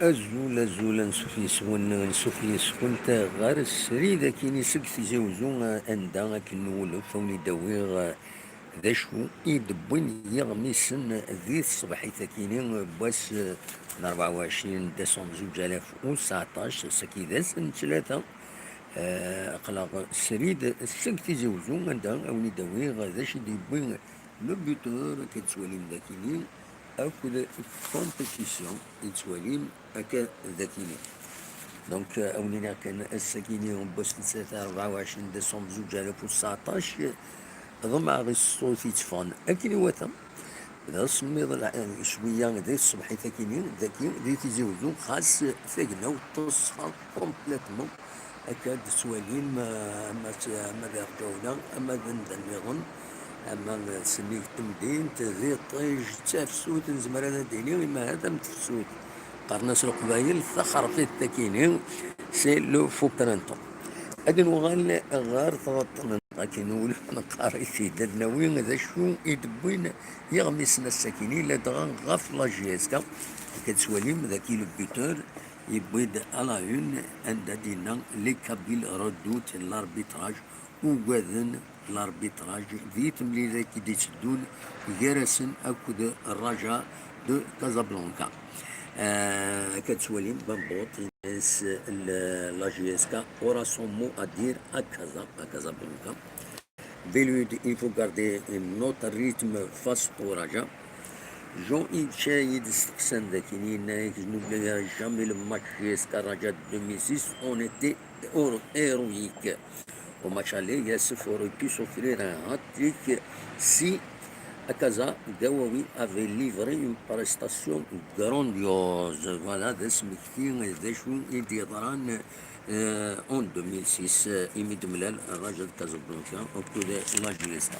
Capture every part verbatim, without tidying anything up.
Azul, azul, ansuf yes-wen, ansuf yes-kent ɣer srid akkin seg Tizi Uzzu, anda akken nwulef a wen-id-awiɣ d acu i d-wwin yiɣmisen di tṣebḥit akkin n wass n rebɛa u ɛecrin décembre zuǧ alaf u tseɛṭac, ass-agi d ass n ttlata. Eh, aql-aɣ srid seg Tizi Uzzu, anda a wen-id-awiɣ d acu i d-yewwi le buteur, akka d-tettwalim d akkin, akked compétition i tettwalim akka d akkin. Donc, eh, a wen-iniɣ kan, ass-agi n wass n ttlata rebɛa u ɛecrin décembre zuǧ alaf u tseɛṭac, ḍemɛeɣ i ṣṣut yetteffɣen akken iwata. D asemmiḍ la-, cwiya di tṣebḥit akkin, dagi di Tizi Uzzu, xas tagnawt teṣfa complètement. Akka d-tettwalim, eh, ama d, ama d Iɣǧawla, ama d anda nniḍen, ama d sennig n temdint, d iṭij, d tafsut, nezmer ad d-nini, ima ahat am tefsut. Qqaren-as Leqbayel taxerfit akkin, c'est le faux printemps. Ad nuɣal ɣer tɣeṭṭen-nneɣ akkin, ula neqqar-it-id, ad nawi d acu i d-wwin yiɣmisen ass-akkin, ladɣa ɣef la J S K. Akka d-tettwalim, dagi le buteur, yewwi-d à la une, anda d-yenna: Les Kabyles redoutent l'arbitrage, ugaden l'arbitrage di temlilit i d-itteddun gar-asen akked Raja de Casablanca. Eh, akka d-tettwalim, Bambote, yenna-as, la J S K aura son mot à dire à Casa, à Casablanca. Bellude, il faut garder notre rythme face au Raja. Jean-Yves Chaïd, yesteqsan d akkin, yenna-ak: Je n'oublierai jamais le match J S K Raja de deux mille six, on était héro-, héroïque. Au match aller, Yassif aurait pu s'offrir un hat-trick si Akaza Gawawi avait livré une prestation grandiose. Voilà, d asmekti d acu i d-yeḍran, euh, en deux mille six, euh, imi d-mlal Raja de Casablanca akked la J S K.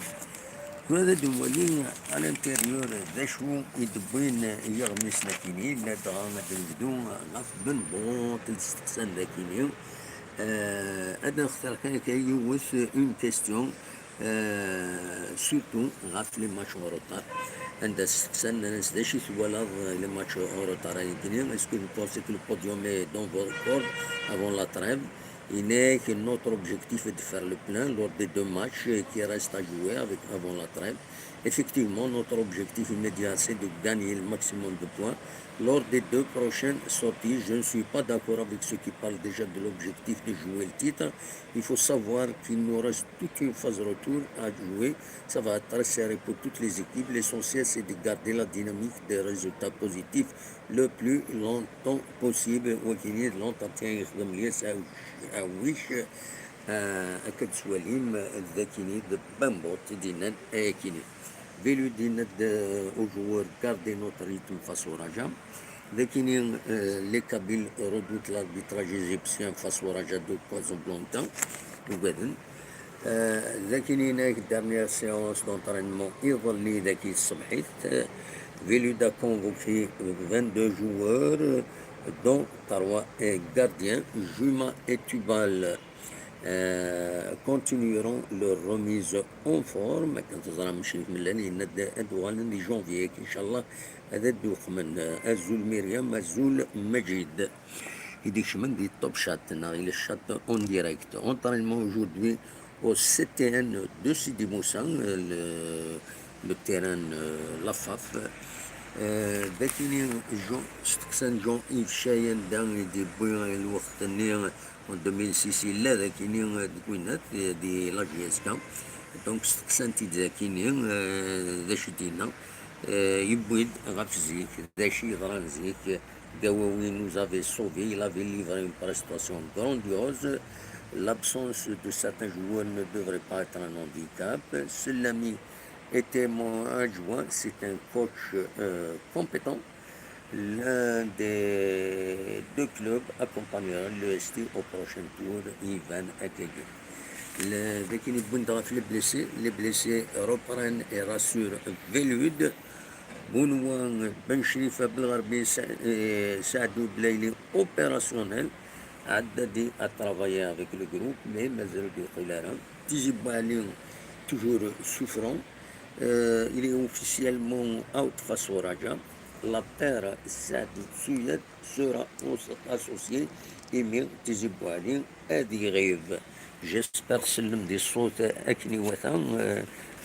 Tura ad nwali à l'intérieur d acu i d-wwin yiɣmisen akkin, ladɣa ad nebdu ɣef Bambote i d-steqsan d akkin. Euh, ad nextar kan akka yiwet, une question, euh, surtout ɣef les matchs en retard. Anda steqsan, nnan-as: d acu i twalaḍ, euh, les matchs en retard-agi? Est-ce que vous pensez que le podium est dans vos cordes avant la trêve? Yenna-ak: notre objectif est de faire le plein lors des deux matchs, euh, qui restent à jouer avec, avant la trêve. Effectivement, notre objectif immédiat, c'est de gagner le maximum de points lors des deux prochaines sorties. Je ne suis pas d'accord avec ceux qui parlent déjà de l'objectif de jouer le titre. Il faut savoir qu'il nous reste toute une phase retour à jouer. Ça va être très serré pour toutes les équipes. L'essentiel, c'est de garder la dynamique des résultats positifs le plus longtemps possible. Wagini d l'entretien yexdem Lyes Aouch-, Aouich, euh, akka d-tettwalim d akkin d Bambote i d-yennan akkin. Bellude yenna-d, euh, aux joueurs: gardez notre rythme face au Raja. D akkin, euh, les Kabyles redoutent l'arbitrage égyptien face au Raja de Casablanca. Ugaden. Euh, d akkin yenna-ak: dernière séance d'entraînement iḍelli dagi tṣebḥit. Euh, Bellude a convoqué vingt-deux joueurs, dont trois, euh, gardiens, Juma et Tubal, euh, continueront leur remise en forme. Akken teẓram, Crif Mellal yenna-d ad uɣalen di janvier, inchallah, ad d-uqmen. Azul Myriam, azul Majid. I d-ikecmen di Top Chat, neɣ i le chat en direct. Entraînement aujourd'hui au C T N de Sidi Moussa, le, le terrain, euh, Lafaf. Euh, d akkin Jean, steqsan Jean-Yves Chay anda i d-yewwi lweqt-nni, en deux mille six, yella d akkin deg winnat, di la J S K. Donc, steqsan-t-id d akkin, euh, d acu i d-yenna. Euh, yewwi-d ɣef zik, d acu yeḍran zik. Gawawi nous avait sauvés, il avait livré une prestation grandiose. L'absence de certains joueurs ne devrait pas être un handicap. Sellami était mon adjoint, c'est un coach, euh, compétent. L'un des deux clubs accompagnera l'E S T au prochain tour, Ivan Akagi. Le, d akken i d-wwin ɣef les blessés. Les blessés reprennent et rassurent Bellude. Bounoua, Ben Chrifa, Belgharbi, Sa-, euh, Saadou Belaili, opérationnel. Haddadi a travaillé avec le groupe, mais mazal ur d-yeqqil ara. Tizi Bouali, toujours souffrant. Euh, il est officiellement out face au Raja. la paire Saadou Souyad sera associée imi Tizi Bouali ad iɣib. J'espère tsellem di ṣṣut akken iwata. Euh,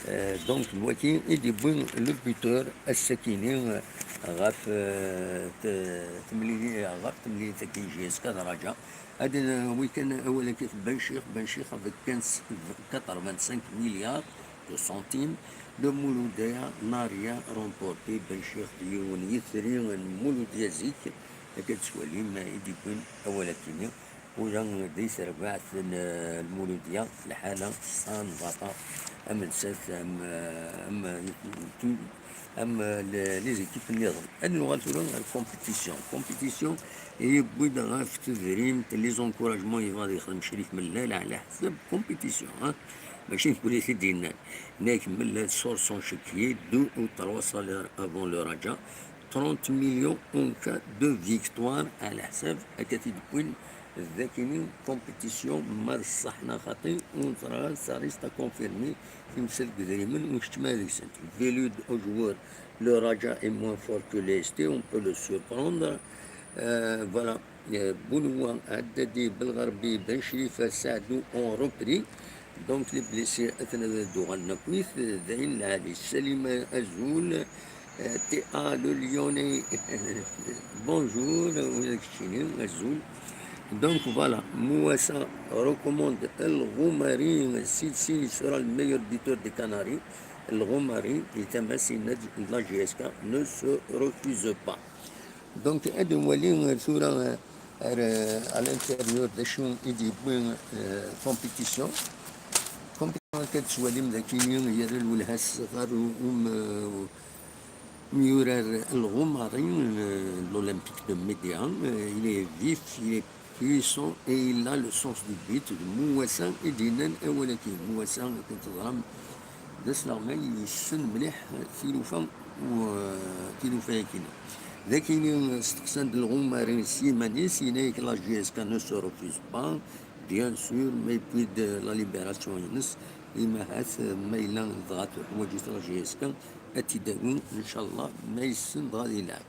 euh, donc d wagi i d-yewwi le buteur ass-akini, euh, ɣef, euh, t-, temlili-, ɣef temlilit-agi J S K d Raja. Ad nawi kan awal-agi ɣef Ben Chikh, Ben Chikh avec quinze, quatre-vingt-cinq milliards de centimes, le Mouloudia n'a rien remporté. Ben Chikh d yiwen n yitri n Mouloudia zik, akka d-tettwalim i d-yewwin awal-agi-nni. Ula di terbaɛt n Lmuludya, lḥala tesɛa lbaṭa am nettat, am, am, am le-, les équipes nniḍen. Ad nuɣal tura ɣer compétition. Compétition yewwi-d ɣef tedrimt, les encouragements, yebɣa ad yexdem Crif Mellal ɛla ḥsab compétition, hein. Mačči d win i t-id-yennan. Nekk Mellal sur son chéquier, deux ou trois salaires avant le Raja. Trente millions en cas de victoire, ɛla ḥsab akka t-id-wwin d akini compétition, ma d ṣṣeḥ neɣ xaṭi, ur neẓri ara, ça reste à confirmer, timsal deg idrimen, ur nkeččem ara deg-sent. Velud au joueur, le Raja est moins fort que l'A S T, on peut le surprendre. Euh, voilà. Euh, Bounoua, Haddadi, Belgharbi, Ben Cherifa, Saadou ont repris. Donc les blessés, atna d uɣalen akkit, d ayen lɛali. Salima, azul. Euh, T A, le Lyonnais, bonjour, ula d keččini, azul. Donc voilà, Mouassa recommande El Roumari, Silsi sera le meilleur buteur des Canaries. El Roumari, di tama-s, yenna-d, la J S K ne se refuse pas. Donc ad nwali, euh, tura, euh, ar, euh, à l'intérieur d acu i d-yewwi, euh, compétition. Compétition akka d-tettwalim d akini yerra lwelha-s ɣer u-, um, euh, umyurar Lɣumari, euh, l'Olympique de Médéa. Euh, il est vif, il est puissant et il a le sens du but. D Mouassa i d-yennan awal-agi. Mouassa, akken teẓram, d asleɣmay, yessen mliḥ tilufa u, euh, tilufa-agi. D akini, euh, steqsan-d Lɣumari s yiman-is, yenna-yak la J S K ne se refuse pas, bien sûr, ma yewwi-d la libération-ines, imahat, euh, ma yella dɣa tuḥwaǧ-it la J S K, ad t-id-awi, ncallah, ma yessen dɣa ad ilɛeb.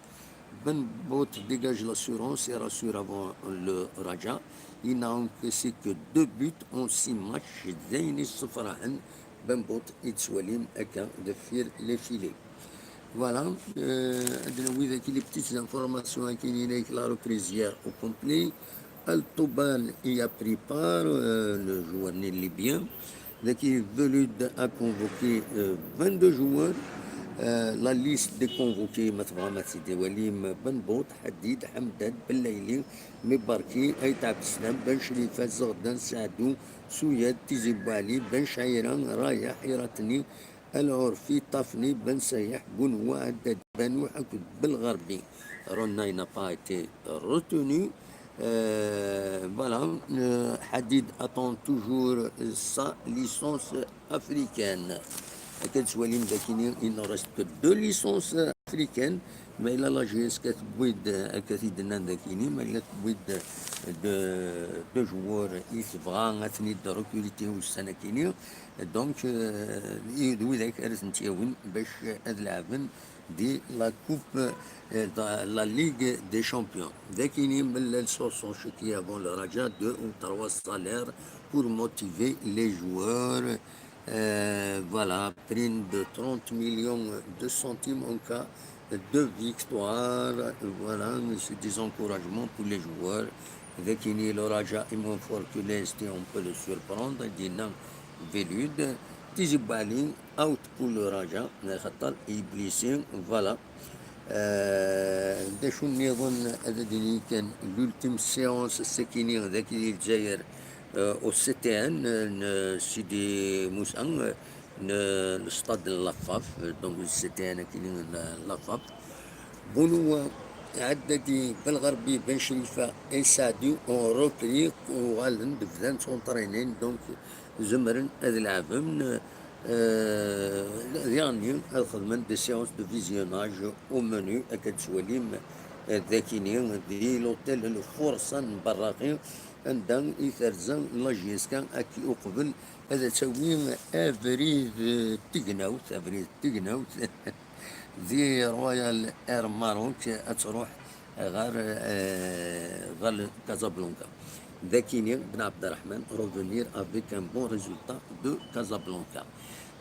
Ben Bout dégage l'assurance et rassure avant le Raja. Il n'a encaissé que deux buts en six matchs. D ayen yessefraḥen, Ben Bout i d-tettwalim akka deffir les filets. Voilà, euh, ad nawi daki les petites informations, akini, la reprise hier au complet. Al-Toubal y a pris part, euh, le joueur libyen. Daki Velud a convoqué, euh, vingt-deux joueurs. Euh, la liste des convoqués, ma tebɣam ad tt-id-twalim, Ben Bout, Hadid, Hamdad, Belaili, Mibarki, Ait Abdeslam, Ben Cherifa, Zeɣdan, Saadou, Souyad, Tizi Bouali, Ben Chaïra, Rayah, Hiratni, El Ourfi, Tafni, Ben Sayah, Bounoua, Haddad, Banouh akked Belgharbi. Ronay n'a pas été retenu. Euh, voilà, euh, Hadid attend toujours sa licence africaine. Akka d-tettwalim d akini, il ne reste que deux licences africaines. Ma yella la J S K tewwi-d, akka t-id-nnan d akini, ma yella tewwi-d deux, deux joueurs i tebɣa ad ten-id-recruter ussan akini. Donc, euh, i d widak ara tent-yawin bac ad lɛeben di la Coupe, euh, de la Ligue des Champions. D akini, Mellal sur son chéquier avant le Raja, deux ou trois salaires pour motiver les joueurs. Euh, voilà, prime de trente millions de centimes en cas de victoire. Voilà, c'est des encouragements pour les joueurs. D akini, le Raja est moins fort que l'A S T, on peut le surprendre, yenna Velud. Tizi Bouali, out pour le Raja, xaṭer i blessé, voilà. Euh, d acu nniḍen, ad d-nini kan, l'ultime séance, sakini, daki di Lezzayer, euh, au C T N, euh, n Sidi Moussa, euh, n, n stade n Lafaf, euh, donc le C T N akini n Lafaf. Bounoua, Haddadi, Belgharbi, Ben Cherifa et Saadou ont repris, uɣalen-d, bdan ttwanṭrinin, donc zemren ad lɛeben. Euh, diɣenni ad xedmen des séances de visionnage au menu, akka d-tettwalim, euh, d akini di l'hôtel Lfurṣan n Berraqi, anda i terza la J S K, akki uqbel ad tawi abrid, euh, n tegnawt, abrid n tegnawt. di Royal Air Maroc ad tṛuḥ ɣer, eh, ɣer Casablanca. Dakini, Ben Abderrahmane, revenir avec un bon résultat de Casablanca.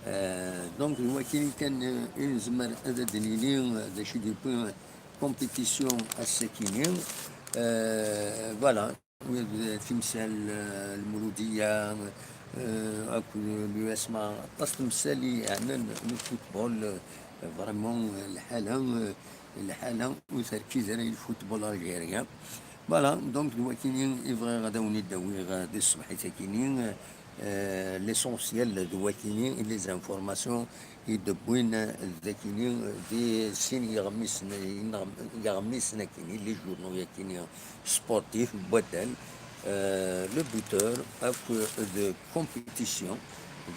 Eh, donc, d wakini kan, eh, i nezmer ad d-nini, eh, d acu i d-yewwi compétition ass-akini. Eh, voilà. Wid, eh, timsal, eh, Lmuludiya, eh, akked l'U S M A, aṭas timsal i yeɛnan le football, eh, vraiment, eh, lḥala, eh, lḥala ur terkiz ara i le football algérien. Voilà, donc d wakini i bɣiɣ ad awen-id-awiɣ, eh, di tṣebḥit-akini, eh, eh, l'essentiel d wakini, les informations i d-wwin d akini, di sin yeɣmisen, yeɣmisen akini, les journaux akini sportifs n waddal, eh, le buteur akked compétition.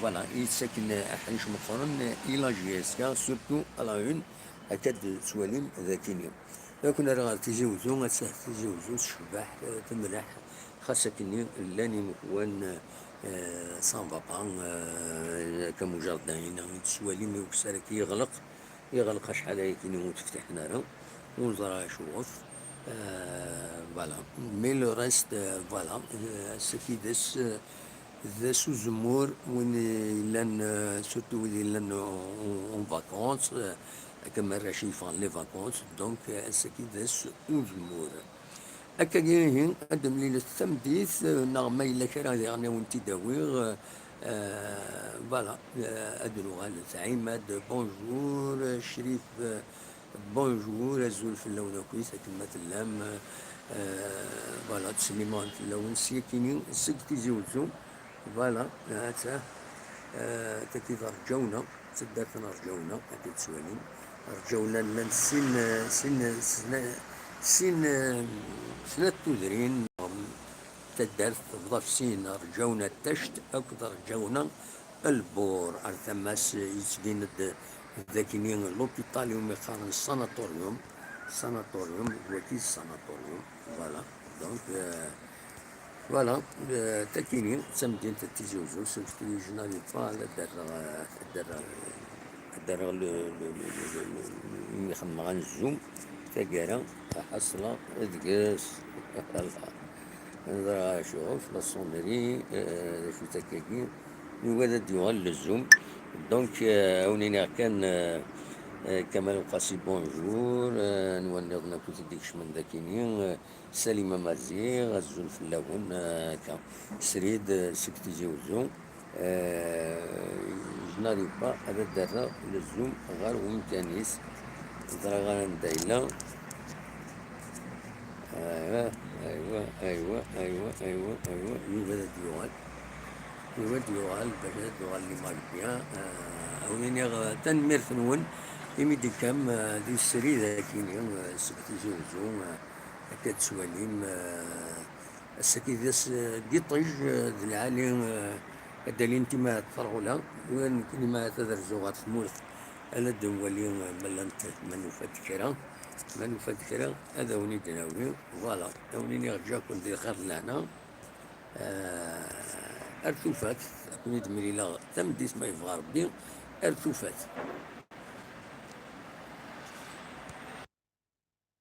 Voilà, i yettaken aḥric meqqren i la J S K, surtout à la une, akka d-tettwalim d akini. Ad ken-rreɣ ɣer Tizi Wezzu, atta Tizi Wezzu tecbeḥ, eh, temleḥ, xas akkenni llan imekwan, eh, ça ne va pas, eh, akka am ujardin-ina i tettwalim, i ukessar-agi yeɣleq, yeɣleq acḥal ayakini ur t-ftiḥen ara, ur neẓri acuɣef. Eh, voilà. Mais le reste, eh, voilà, eh, ass-agi d ass, eh, d ass uzemmur, win yellan, eh, surtout wid yellan en, en vacances, eh, akka am arrac i yeffɣen les vacances, donc, eh, ass-agi d ass uzemmur. Akkagi ihi, ad d-temlilet tameddit, eh, neɣ ma yella kra diɣen ad wen-t-id-awiɣ, eh, voilà, eh, ad d-nuɣal. Ɛimad, bonjour, eh, Crif, eh, bonjour, azul fell-awen akk, akken ma tellam, eh, voilà, ttsellimeɣ fell-awen syakini seg Tizi Wezzu. Voilà, atta, eh, tagi d Rǧawna, taddart n Rǧawna, akka tettwalim. Rǧawna llan sin, eh, sin, eh, sna-, sin, eh, snat tudrin, taddart tebḍa ɣef sin, Rǧawna Tact akked Rǧawna Lbur. Ar tama-s yettbin-d d akini l'hôpital iwumi qqaren sanatorium, sanatorium, d wagi sanatorium, voilà. Donc, eh, voilà, eh, takini d tamdint n Tizi Wezzu, surtout je n'arrive pas ad d-rreɣ, ad d-rreɣ, ad d-rreɣ le, le, le, le, le, imi xemmeɣ anzum, taggara, ḥaṣleɣ deg-s, voilà. Neẓra acuɣef, la sonnerie, eh, d acu takkagi, yugi ad d-yuɣal lezum. Donc, eh, ad wen-iniɣ kan, eh, eh, Kamal Uqasi, bonjour, eh, nwan nniḍen akk i d-ikecmen dakini, eh, Salima Maziɣ, azul fell-awen, eh, akka. Srid, eh, seg Tizi Wezzu, eh, je n'arrive pas ad d-rreɣ lezum ɣer wemkan-is. Ẓriɣ ara anda yella. Aywa, aywa, aywa, aywa, aywa, aywa, yugi ad d-yuɣal. Yugi ad d-yuɣal, bac ad d-tuɣal l'image bien. Eh, ad wen-iniɣ, eh, tanemmirt-nwen imi d-tekkam, eh, di srid akini, eh, seg Tizi Wezzu, eh, akka tettwalim, eh, ass-agi d ass, eh, n yiṭij, eh, d lɛali, eh, ad d-alint imahat terɣula, ula d nekkini imahat ad rzuɣ ɣer tmurt, ad d-nwali, eh, ma llant, ma nufa-d kra, ma nufa-d kra, ad awen-id-nawi, voilà, ad awen-iniɣ ǧǧiɣ-ken di lxir d lehna, eh, ar tufat, ad ken-id-mlileɣ tameddit ma yebɣa Rebbi, ar tufat.